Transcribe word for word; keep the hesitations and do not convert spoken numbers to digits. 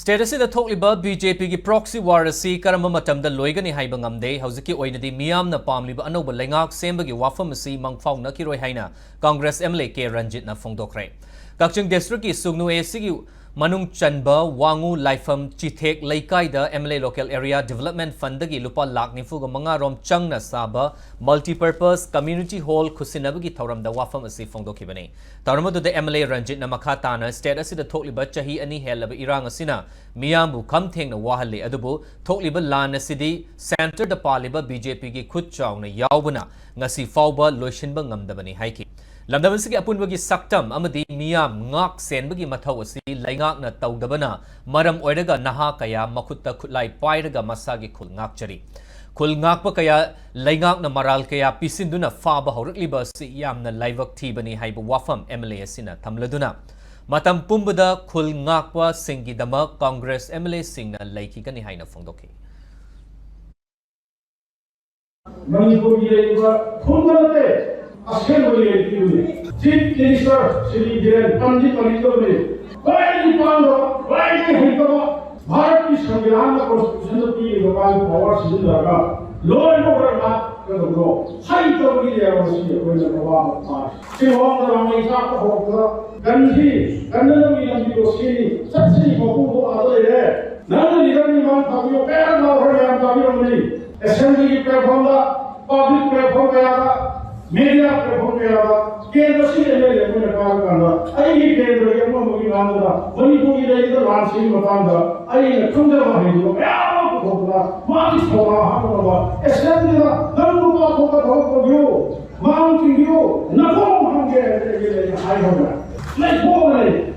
State ꯑꯁꯤꯗ ꯊꯣꯛꯂꯤꯕ B J ꯄꯤꯒꯤ proxy war ꯑꯁꯤ ꯀꯔꯝꯕ ꯃꯇꯝꯗ ꯂꯣꯏꯒꯅꯤ ꯍꯥꯏꯕ ꯉꯝꯗꯦ꯫ ꯍꯧꯖꯤꯛꯀꯤ ꯑꯣꯏꯅꯗꯤ ꯃꯤꯌꯥꯝꯅ ꯄꯥꯝꯂꯤꯕ ꯑꯅꯧꯕ ꯂꯩꯉꯥꯛ ꯁꯦꯝꯕꯒꯤ ꯋꯥꯐꯝ ꯑꯁꯤ ꯃꯪꯐꯥꯎꯅꯈꯤꯔꯣꯏ ꯍꯥꯏꯅ Congress M L A K ꯔꯟꯖꯤꯠꯅ ꯐꯣꯡꯗꯣꯛꯈ꯭ꯔꯦ꯫ ꯀꯛꯆꯤꯡ ꯗꯤꯁꯇ꯭ꯔꯤꯛꯀꯤ ꯁꯨꯒꯅꯨ ꯑꯦ ꯁꯤꯒꯤ ꯃꯅꯨꯡ ꯆꯟꯕ ꯋꯥꯉꯨ ꯂꯥꯏꯐꯝ ꯆꯤꯊꯦꯛ ꯂꯩꯀꯥꯏꯗ ꯑꯦꯝ ꯑꯦꯜ ꯑꯦ Local Area Development Fundꯗꯒꯤ ꯂꯨꯄꯥ ꯂꯥꯈ ꯅꯤꯐꯨꯒ ꯃꯉꯥ ꯔꯣꯝ ꯆꯪꯅ ꯁꯥꯕ multipurpose community hall ꯈꯨꯠꯁꯤꯟꯅꯕꯒꯤ ꯊꯧꯔꯝꯗ ꯋꯥꯐꯝ ꯑꯁꯤ ꯐꯣꯡꯗꯣꯛꯈꯤꯕꯅꯤ꯫ ꯊꯧꯔꯝ ꯑꯗꯨꯗ ꯑꯦꯝ ꯑꯦꯜ ꯑꯦ ꯔꯟꯖꯤꯠꯅ ꯃꯈꯥ ꯇꯥꯅ ꯁ꯭ꯇꯦꯠ ꯑꯁꯤꯗ ꯊꯣꯛꯂꯤꯕ ꯆꯍꯤ ꯑꯅꯤ ꯍꯦꯜꯂꯕ ꯏꯔꯥꯡ ꯑꯁꯤꯅ ꯃꯤꯌꯥꯝꯕꯨ ꯈꯝ ꯊꯦꯡꯅ ꯋꯥꯍꯜꯂꯤ, ꯑꯗꯨꯕꯨ ꯊꯣꯛꯂꯤꯕ ꯂꯥꯟ ꯑꯁꯤꯗꯤ ꯁꯦꯟꯇꯔꯗ ꯄꯥꯜꯂꯤꯕ ꯕꯤ ꯖꯦ ꯄꯤꯒꯤ ꯈꯨꯠ ꯆꯥꯎꯅ ꯌꯥꯎꯕꯅ ꯉꯁꯤ ꯐꯥꯎꯕ ꯂꯣꯏꯁꯤꯟꯕ ꯉꯝꯗꯕꯅꯤ ꯍꯥꯏꯈꯤ꯫ ꯂꯝꯗꯝ ꯑꯁꯤꯒꯤ ꯑꯄꯨꯟꯕꯒꯤ ꯁꯛꯇꯝ ꯑꯃꯗꯤ ꯃꯤꯌꯥꯝ ꯉꯥꯛ ꯁꯦꯟꯕꯒꯤ ꯃꯊꯧ ꯑꯁꯤ ꯂꯩꯉꯥꯛꯅ ꯇꯧꯗꯕꯅ ꯃꯔꯝ ꯑꯣꯏꯔꯒ ꯅꯍꯥ ꯀꯌꯥ ꯃꯈꯨꯠꯇ ꯈꯨꯠꯂꯥꯏ ꯄꯥꯏꯔꯒ ꯃꯁꯥꯒꯤ ꯈꯨꯜ ꯉꯥꯛꯆꯔꯤ꯫ ꯈꯨꯜ ꯉꯥꯛꯄ ꯀꯌꯥ ꯂꯩꯉꯥꯛꯅ ꯃꯔꯥꯜ ꯀꯌꯥ ꯄꯤꯁꯤꯟꯗꯨꯅ ꯐꯥꯕ ꯍꯧꯔꯛꯂꯤꯕ ꯑꯁꯤ ꯌꯥꯝꯅ ꯂꯥꯏꯕꯛ ꯊꯤꯕꯅꯤ ꯍꯥꯏꯕ ꯋꯥꯐꯝ ꯑꯦꯝ ꯑꯦꯜ ꯑꯦ ꯑꯁꯤꯅ ꯊꯝꯂꯗꯨꯅ, ꯃꯇꯝ ꯄꯨꯝꯕꯗ ꯈꯨꯜ ꯉꯥꯛꯄ ꯁꯤꯡꯒꯤꯗꯃꯛ ꯀꯪꯒ꯭ꯔꯦꯁ ꯑꯦꯝ ꯑꯦꯜ ꯑꯦꯁꯤꯡꯅ ꯂꯩꯈꯤꯒꯅꯤ ꯍꯥꯏꯅ ꯐꯣꯡꯗꯣꯛꯈꯤ꯫ ꯃꯅꯤꯄꯨꯔꯒꯤ ꯂꯩꯔꯤꯕ ꯈꯨꯟꯗ ꯅꯠꯇꯦ, ꯑꯁꯦꯡꯕ ꯂꯩꯔꯤꯕꯅꯤ꯫ ꯆꯤꯐ ꯃꯤꯅꯤꯁꯇꯔ ꯁ꯭ꯔꯤ ꯕꯤꯔꯦꯟ ꯄꯟꯗꯤꯠ ꯄꯟꯗꯤꯠ ꯈ꯭ꯋꯥꯏꯗꯒꯤ ꯄꯥꯡꯕ, ꯈ꯭ꯋꯥꯏꯗꯒꯤ ꯍꯩꯇꯕ, ꯚꯥꯔꯠꯀꯤ ꯁꯪꯕꯤꯙꯥꯟꯅ constitutionꯗ ꯄꯤꯔꯤꯕ ꯃꯥꯒꯤ power ꯁꯤꯖꯤꯟꯅꯔꯒ ꯂꯣꯏꯅ ꯑꯣꯏꯔ ꯂꯥꯛꯀꯗꯕꯗꯣ ꯍꯩꯇꯕꯒꯤ ꯂꯩꯔꯝꯕꯁꯤ ꯑꯩꯈꯣꯏꯅ ꯑꯋꯥꯕ ꯇꯥꯔꯦ꯫ ꯁꯤꯂꯣꯡꯗ ꯂꯥꯡꯃꯩ ꯆꯥꯛꯄ ꯍꯧꯔꯛꯄꯗ ꯒꯟꯙꯤ ꯀꯟꯅꯅꯕꯒꯤ ꯂꯝꯕꯤꯗꯣ ꯁꯤꯅꯤ, ꯆꯠꯁꯤ ꯃꯄꯨꯗꯣ ꯑꯥꯗ ꯂꯩꯔꯦ꯫ ꯅꯪꯅ ꯂꯤꯗꯔꯒꯤ ꯃꯥꯡ ꯊꯥꯕꯤꯌꯣ, ꯀꯌꯥ ꯂꯥꯎꯈ꯭ꯔꯦ ꯃꯌꯥꯝ ꯇꯥꯕꯤꯔꯝꯒꯅꯤ꯫ ꯑꯦꯁꯦꯝꯕ꯭ꯂꯤꯒꯤ platformꯗ, ꯄꯕ꯭ꯂꯤꯛ platform ꯀꯌꯥꯗ, ꯃꯦꯗꯤꯌꯥ platform ꯀꯌꯥꯗ ꯀꯦꯟꯗ꯭ꯔ ꯁꯤ ꯑꯦꯝ ꯑꯦꯜ ꯑꯦ ꯑꯩꯈꯣꯏꯅ ꯀꯥꯔꯀꯥꯟꯗ ꯑꯩꯒꯤ ꯀꯦꯟꯗ꯭ꯔꯒꯤ ꯑꯉꯝꯕꯒꯤ ꯉꯥꯡꯗꯨꯅ ꯃꯅꯤꯄꯨꯔꯒꯤ ꯂꯩꯔꯤꯕ ꯂꯥꯟꯁꯤꯒꯤ ꯃꯇꯥꯡꯗ ꯑꯩꯅ ꯈꯪꯖꯕ ꯍꯩꯖꯕ ꯃꯌꯥꯝ ꯑꯃ ꯄꯨꯊꯣꯛꯇꯅ ꯃꯥꯒꯤ ꯊꯧꯅꯥ ꯍꯥꯞꯅꯕ ꯑꯦꯁꯦꯝꯕ꯭ꯂꯤꯗ ꯅꯪ ꯅꯨꯄꯥ ꯊꯣꯛꯄ ꯊꯕꯛ ꯇꯧꯕꯤꯌꯨ, ꯃꯥꯡ ꯆꯤꯡꯕꯤꯌꯨ, ꯅꯈꯣꯡ ꯍꯪꯒꯦ ꯍꯥꯏꯕꯗꯤ ꯑꯩꯒꯤ ꯂꯩ ꯍꯥꯏꯍꯧꯕ ꯂꯩꯊꯣꯛꯑꯒ ꯂꯩ꯫